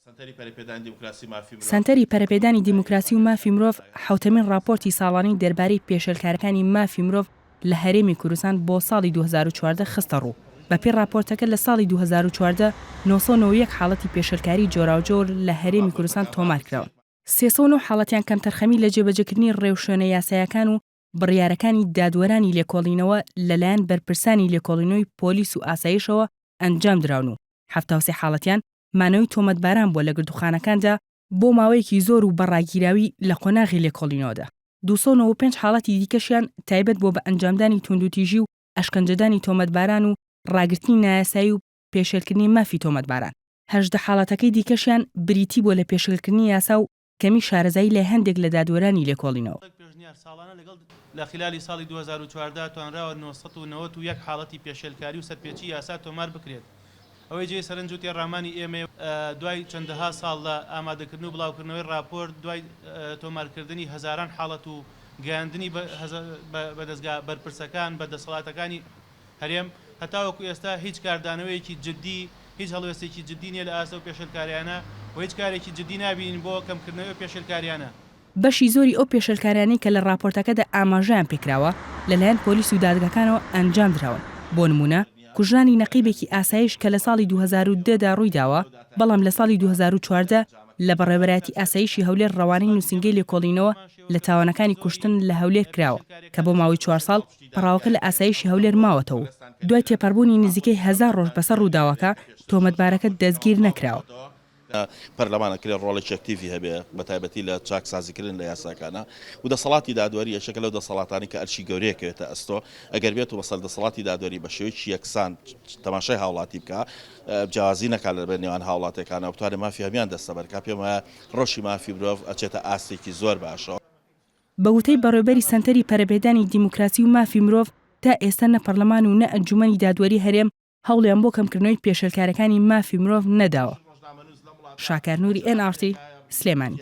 سەنتەری پەرەپێدانی دیموکراسی و مافی مرۆڤ حەوتەمین ڕاپۆرتی ساڵانەی دەربارەی پێشێلکارەکانی مافی مرۆڤ لە هەرێمی کوردستان بۆ ساڵی 2014 خستەڕوو. بەپێی ڕاپۆرتەکە لە ساڵی 2014 991 حاڵەتی پێشێلکاری جۆراوجۆر لە هەرێمی کوردستان تۆمارکراون، 309 حاڵەتیان کەمتەرخەمی لە جێبەجێکردنی ڕێوشوێنە یاسایەکان و بڕیارەکانی دادوەرانی لێکۆڵینەوە لەلایەن بەرپرسانی لێکۆڵینەوەی پۆلیس و ئاسایشەوە ئەنجامدراون و 73 حاڵەتیان مانەوەی تۆمەتباران بووە لە گرتووخانەکاندا بۆ ماوەیەکی زۆر و بە ڕاگیراوی لە قۆناغی لێکۆڵینەوەدا. 295 حاڵەتی دیکەشیان تایبەت بووە بە ئەنجامدانی توندوتیژی و ئەشکەنجەدانی تۆمەتباران و ڕاگرتنی نایاسایی و پێشێلکردنی مافی تۆمەتباران. 18 حاڵەتەکەی دیکەشیان بریتی بووە لە پێشێلکردنی یاسا و کەمی شارەزایی لای هەندێک لە دادوەرانی لێکۆڵینەوە. لە خلالی ساڵی 2014 توانراوە 991 حاڵەتی پێشێلکاری و سەرپێچی یاسا تۆمار بکرێت. ئەوەی جێی سەرنج و تێڕامانی ئێمەیە دوای چەندەها ساڵ لە ئامادەکردن و بڵاوکردنەوەی ڕاپۆرت دوای تۆمارکردنی هەزاران حاڵەت و گەیاندنی بە دەزگا بەرپرسەکان بە دەسەڵاتەکانی هەرێم هەتاوەکو ئێستا هیچ کاردانەوەیەکی جدی هیچ هەڵوێستێکی جدی نیە لە ئاست ئەو پێشێلکاریانە و هیچ کارێکی جدی نابینین بۆ کەمکردنەوەی ئەو پێشێلکاریانە. بەشی زۆری ئەو پێشێلکاریانەی کە لە ڕاپۆرتەکەدا ئاماژەیان پێکراوە لەلایەن پۆلیس و دادگاکانەوە ئەنجامدراون، بۆ نموونە کوژرانی نەقیبێکی ئاسایش کە لە ساڵی 2010 دا ڕوویداوە، بەڵام لە ساڵی 2014 لە بەڕێوەبەرایەتی ئاسایشی هەولێر ڕەوانەی نووسینگەی لێکۆڵینەوە لە تاوانەکانی کوشتن لە هەولێر کراوە کە بۆ ماوەی چوار ساڵ پەڕاوەکە لە ئاسایشی هەولێر ماوەتەوە و دوای تێپەڕبوونی نزیکەی هەزار ڕۆژ بەسەر ڕووداوەکە، تۆمەتبارەکە دەستگیر نەکراوە. پەرلەمان ئەکرێ ڕۆڵێکی ئەکتیڤی هەبێ بەتایبەتی لە چاکسازیکردن لە یاساکانا و دەسەڵاتی دادوەری یەکێکە لەو دەسەڵاتانەی کە ئەرکی گەورەی ئەکەوێتە ئەستۆ ئەگەر بێت و مەسەلەن دەسەڵاتی دادوەری بە شێوەیەکی یەکسان تەماشای هاوڵاتی بکا جیاوازی نەکا لە نێوان هاوڵاتیەکانا و بتوانێ مافی هەموان دەستەبەر کا پێم وایە ڕەوشی مافی مرۆڤ ئەچێتە ئاستێکی زۆر باشەوە. بە وتەی بەڕێوبەری سەنتەری پەرەپێدانی دیموکراسی و مافی مرۆڤ، تا ئێستا نە پەرلەمان و نە ئەنجومەنی دادوەری هەرێم هەوڵیان بۆ کەمکردنەوەی پێشێلکارەکانی مافی مرۆڤ نەداوە. شاکار نوری، ئێن ئاڕ تی، سلێمانی.